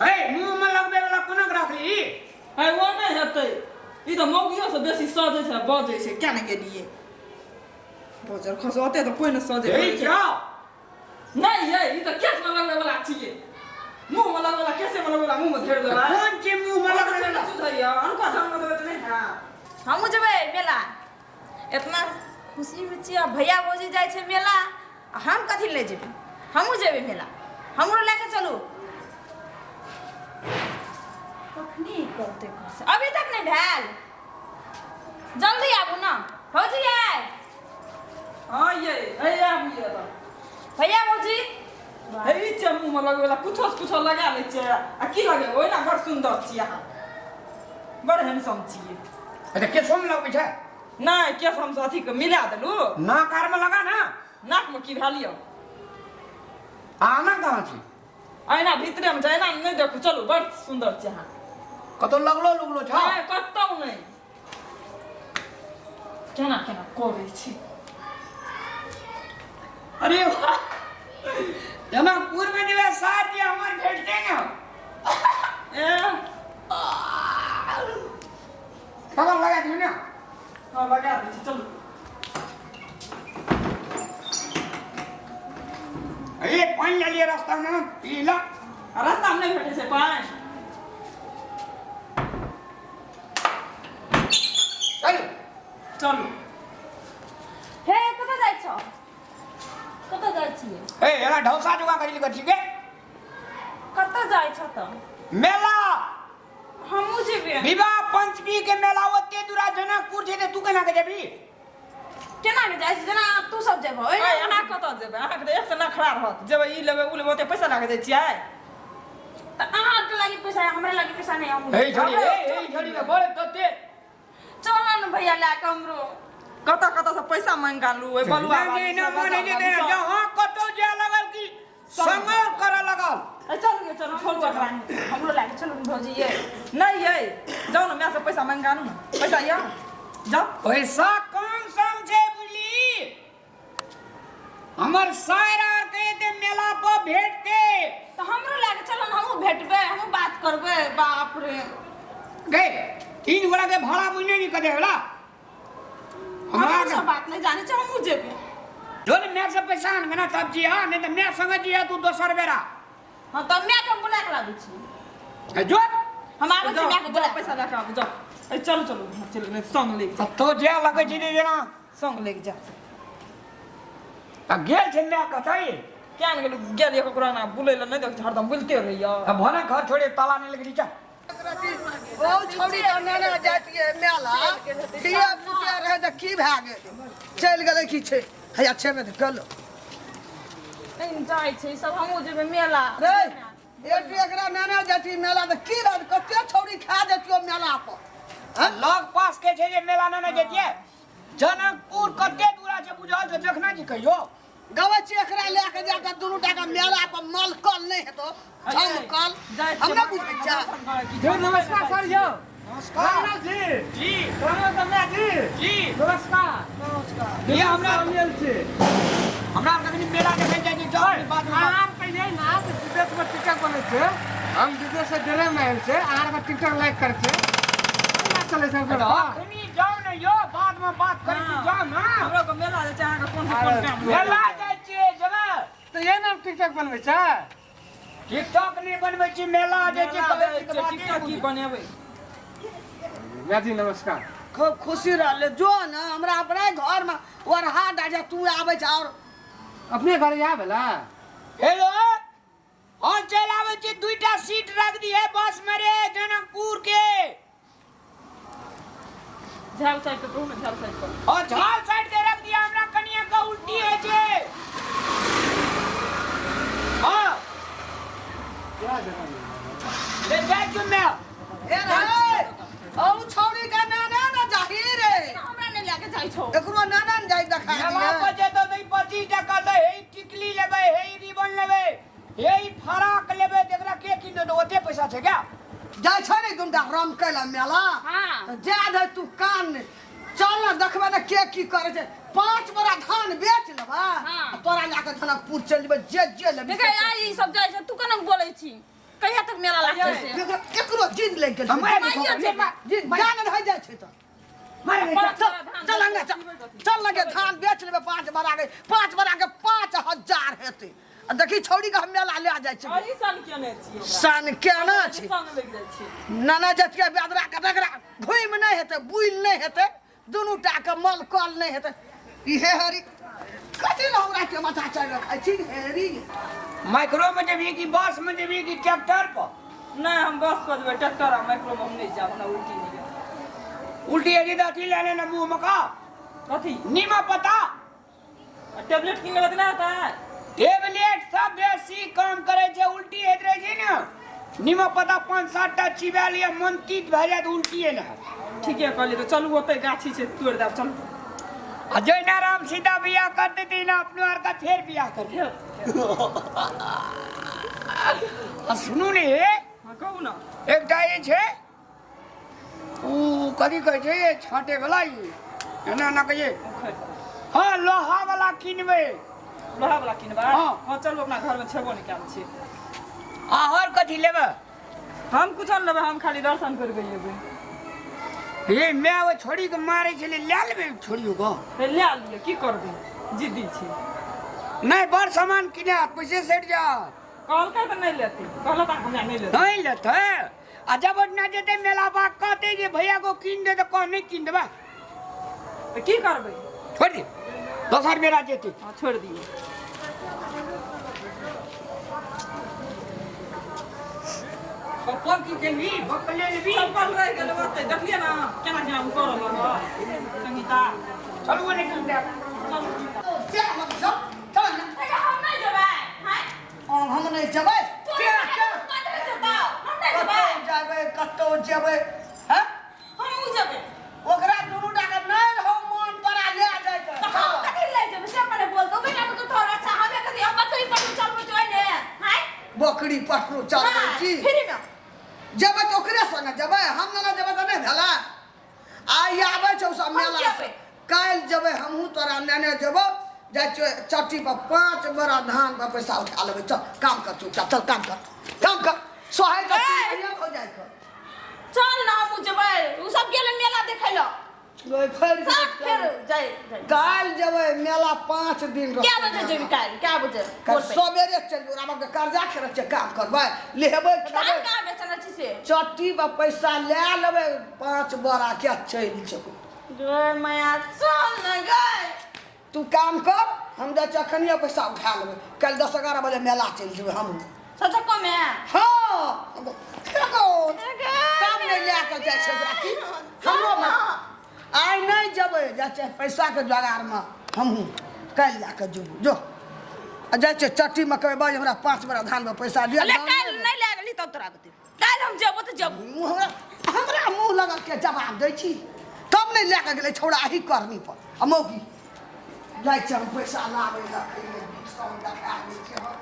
हे मुंह में लगबे वाला कोना के राखली है ओ नहि हेतै ई तऽ मौगियो से बेसी सजै छै बजै छै क्या ने गेलियै बजर खस ओते तऽ कोइ नहि सजै हे बजै छै। जा नहि यै ई तऽ केशमे लगबै वाला छियै मुँहमे लगबै वाला केशेमे लगबै वाला मुँहमे घेर देबै कोन चीज मुंह में लगबे वाला सुधैया अनका ढंगमे देबै तऽ नहि हैत हमहूँ जेबै मेला इतना खुशीमे छियै भैया भौजी जाइ छै मेला आ हम कथी लए जेबै हमहूँ जेबै मेला हमरो लए कऽ चलू कखनी करतै घरसँ अभी तक नहि भेल जल्दी आबू ने भौजी आय हँ यै है आबू यै तऽ भैया भौजी हे ई छै मुँहमे लगबै वाला कुछो से कुछो लगा लै छियै आ की लगेबै ओहिना बड़ सुन्दर छियै अहाँ बड़ हैंडसम छियै अच्छा केशो में लगबै छै नहि केश हम अथी के मिला देलू नाक आर में लगा ना नाकमे की भेल यौ आना कहाँ छी अहिना भीतरेमे छै एना नहि देखू चलू बड़ सुन्दर छै अहाँ कतौ लगलो लुगलो छ नहि कतहु नहि केना केना करै छी अरे वाह जनकपुर में जेबै सार जी हमर भेटते ने ए कवर लगा दियौ ने हँ लगा दै छी चलू अरे पानि लेलियै रास्तामे पी ला आ रास्तामे नहि भेटै छै पानि चल चलू हे कतऽ जाइ छौ कतऽ जाइ छियै ए एना ढौसा जोगा करी कर छिके कतऽ जाइ छौ तऽ मेला हमहूँ जेबै विवाह पंचमी के मेला ओते दूरा जनकपुर छै तऽ तू केना के जेबी केना के जाइ छी जेना तू सब जेबहो ऐ, अहाँ कतऽ जेबै अहाँके तऽ एक से नखरा रहत जेबै ई लेबै ओ लेबै ओते पैसा लए कऽ जाइ छियै तऽ अहाँके लागी पैसा हमरा लागी पैसा नहि हम हे छोड़ी हे हे छोड़ी के बोल तते चल ने भैया लए कऽ हमरो कतऽ कतऽ से पैसा मांगि कऽ आनलू ओहि बलुआ नहीं नहीं माने जे दे जहाँ कतौ जाय लगल की संग करऽ लगल चलू यै चलू छोड़ू एकरा हमरो लए कऽ चलू ने भौजी ये नहि यै जाउ ने माय से पैसा मांगि कऽ आनू ने पैसा यऽ जाउ पैसा कम सम छै बुझली हमर सायर आर के ते मेला पर भेट के तऽ हमरो लए कऽ चलू ने हमहूँ भेटबै हमहूँ बात करबै बाप रे गए तीन गोला के भाड़ा बुझने नहीं कदे होला हमरा हमहूँ सब बात नहि जानै छै हमहूँ जेबै जो ने मैं से पैसा आन ना तब जी हां नहीं तो मैं संग जी तू दोसर बेरा हँ तऽ मायके हम बुला कऽ लाबै छी जो हम आबै छी मायके बुला पैसा लए कऽ आबू जाउ ए चलू चलू चलू नहि संग ले तब तो जे लगै छै जेना संग ले जा आ गेल छै मैं कतई किया ने गेलू गेलियै ककरो ना बुलै लए नहि देखै हरदम बुलिते रहैया अब भने घर छोड़े ताला नहीं लग नीचा ओ छौड़ी के नेने जाइतियै मेला धिया पुता रहै तऽ की भए गेल चलि गेलै की छै हैया छेबे तऽ गेलो नहि जाइ छै सब हमहूँ जेबै मेला रे एक एकरा नेने जाइतियै मेला तऽ की रहत कते छौड़ी खा जैतियो मेला पर लग पास के छै जे मेला ने जैतियै जनकपुर कते दूरा छै बुझल छै देखना जी कहियो गबै छी एकरा लए कऽ जाकऽ दुनू टाका मेला पर मलकल नहि हेतौ झमकल हम नहि बुझै छियै जो नमस्कार सर यौ नमस्कार रामलाल जी जी रामलाल कन्या जी जी नमस्कार ये हमरा मिल छी हमरा आर कखनी मेला देखै जाइ छै जाउ बाद में बात। अहाँ कहियै ना तऽ विदेश में टिकट बनै छै हम विदेश से डेरे में आयल छै अहाँ के टिकट लाइक करै छै केना चलै छै सर अखनी जाउ ने यौ बाद में बात करै छी जाउ ने हमरो के मेला जाइ छै अहाँके कोन से कोन काम मेला जाइ छियै जेबै तऽ ये ना टिकटॉक बनबै छै टिकटॉक नहि बनबै छी मेला जाइ छी मेला कहै जाइ छी तऽ छै बाते नहि टिकटॉक की बुझै। बनेबै जी नमस्कार खूब खुशी रहले जो ने हमरा अपने घरमे ओरहा डाजा तू आबै छै आओर अपने घर आबै ला हेलो हम चलि आबै छी दुईटा सीट रख दिहे बस में रे जनकपुर के झाल साइड के कहू ने झाल साइड पर और झाल साइड के रख दिया हमरा कनिया के उल्टी होइ छै हाँ ले जाइ छी मैं ए रे औ छौड़ी के नाना ना जाही रे हमरा नहि लए के जाइ छौ एकरो नाना ने जाइ देखा मेला दिए पर जेतौ तऽ ई 25 टका दे हे ई टिकली लेबै हे ई रिबन लेबै हे ई फराक लेबै तऽ एकरा के कीन देतौ ओते पैसा छै क्या जाइ छै ने दुनटा रम कैला मेला हाँ। तऽ जा दे तू कान ने चल ने देखबै ने के की करै छै 5 बोरा धान बेच लेबै हाँ। आ तोरा लए कऽ जनकपुर चलि जेबै जे जे लेबी देखे आइ ई सब जाइ छै तू केना बोलै छी कहिया तक मेला लागै छै एकरो एकरो जिन लागि गेल छै। मारि मारियो जेबै। जिन जान रहि जाइ छै तऽ मारि चल चल अंगना चल चल लगे धान बेच लेबै 5 बड़ा के 5 बड़ा के 5000 हेतै आ देखी छौड़ी के हम मेला ले जाइ छै। और ई सन केने छियै ओकरा? सन केना छै? सन लागि जाइ छै। नाना जतिया बेदरा के तकरा घुमि नहि हेतै, बुलि नहि हेतै, दुनू टा के मल कल नहि हेतै। इहे हरी कथी लए हमरा के माथा चढ़ि रखै छी हेरी? माइक्रो में जेबही कि बस में जेबही कि ट्रैक्टर पर? नहि, हम बस पर जेबै, ट्रैक्टर आ माइक्रो में हम नहि जायब, हमरा उल्टी नहि यऽ। उल्टी हेतै तऽ अथी लए लेना मुँह में का। कथी? नीमा पता। आ टेबलेट कीन लेबै तऽ नहि हेतै? टेबलेट सब बेसी काम करै छै, उल्टी होइत रहै छै ने, नीमक पत्ता 5-7 टा चिबा लिअ, मन तीत भए जायत, उल्टिए ने हैत। ठीके कहलियै तऽ चलू, ओतै गाछी छै, तोड़ि देब, चलू। आ जहिना राम सीता बियाह करतै तहिना अपनो आरके फेर बियाह करतै। आ सुनू ने हे। हँ, कहू ने। एकटा ई छै, ओ कथी कहै छै, ये छाँटे वाला, ई एना एना कहिए। उखड़ि। हँ, लोहा वाला किनबै। लोहा वाला किनबै? हँ। हँ, चलू, अपना घरमे छेबो नहि कयल छै। आ आओर कथी लेबै? हम कुछो नहि लेबै, हम खाली दर्शन करि कऽ एबै। हे माय, ओ छोड़ीके मारै छलै, लए लेबै छोड़ियो कऽ। तऽ लए लिअ, की करबै, जिद्दी छी। नहि, बड़ सामान किने पैसे सठि जायत। कहलकै तऽ नहि लेतै, कहलक तऽ हमरा नहि लेतै। नहि लेतै? आ जब ओहिठिना जेतै मेला बाग, कहतै जे भैया को कीन दे, तऽ कह नहि कीन देबै। तऽ की करबै? छोड़ि दे, दोसर मेला जेतै। हँ, छोड़ि दियौ। चप्पल की केलही? बकले लेबी? चप्पल रहि गेलै ओतै, देखलियै ने केना केना ओ करऽ लगल संगीता। चलू, ओने कीन देब। चलू। चल चल चल ना। हम नहि जेबै। हैं? हम नहि जेबै। तोरा केना केना? कतौ जेतौ, हम नहि जेबै। कतौ जेबै, कतौ जेबै? हैं? हमहूँ जेबै। ओकरा दुनू टा के नहि रहौ मन तोरा ले जाय के। तऽ हम कथी लए जेबै से मने बोलतौ बेटा तो तोरा अच्छा हमे कथी, हम बकरी पर चलबै जोइ ने हैं? बकरी पटरू चलबै छी। फ्री में। जेबै तऽ ओकरे संगे जेबै, हम नहि जेबै तऽ नहि भेलै। आइ आबै छौ सब हम मेला से। जेबै। काल्हि जेबै हमहूँ, तोरा नेने जेबौ। जाइ छियौ चट्टी पर, 5 बोरा धान पर पैसा उठा लेबै। चल काम कर, चुपचाप चल, काम कर, काम कर। सोहाइ तऽ हो जाइ कर। चल ना, हमहूँ जेबै। उ सब गेलै मेला देखै लए। ओइ फेर साथ फेर जाय जाय। काल्हि जेबै मेला, 5 दिन क्या रहतै बजे मेला। जेबी काल्हि? क्या बजे? काल्हि सवेरे चलि जेबै। ओकरा कर्जा खेने छियै, काम करबै, लेबै धान खेबै। कहाँ बेचने छी से? चट्टी पर पैसा लए लेबै 5 बोरा के, चलि जेबै। जय माया, चल न गए। तू काम कर, हम जाइ छियै, अखनिये पैसा उठा लेबै। काल्हि 10-11 बजे मेला चलि जेबै हमहूँ। सच कम है? हँ, एगो तब नहि लए कऽ जाइ छै ओकरा की हमरो मे। आइ नहि जेबै, जाइ छियै पैसाके जोगारमे हमहूँ, काल्हि लए कऽ जेबौ। जो, आ जाइ छियै चट्टीमे, कहबै बाज हमरा 5 बोरा धानमे पैसा दिअ। ले काल्हि नहि लए गेली तब तोरा बतेब। काल्हि हम जेबो तऽ जेबो। मुँह हमरा हमरा मुँह लगल के जवाब दै छी। तब नहि लए कऽ गेलै छौड़ा अही करनी पर। आ मौगी जाइ छै हम पैसा लाबै लए, देखा दै छै हम।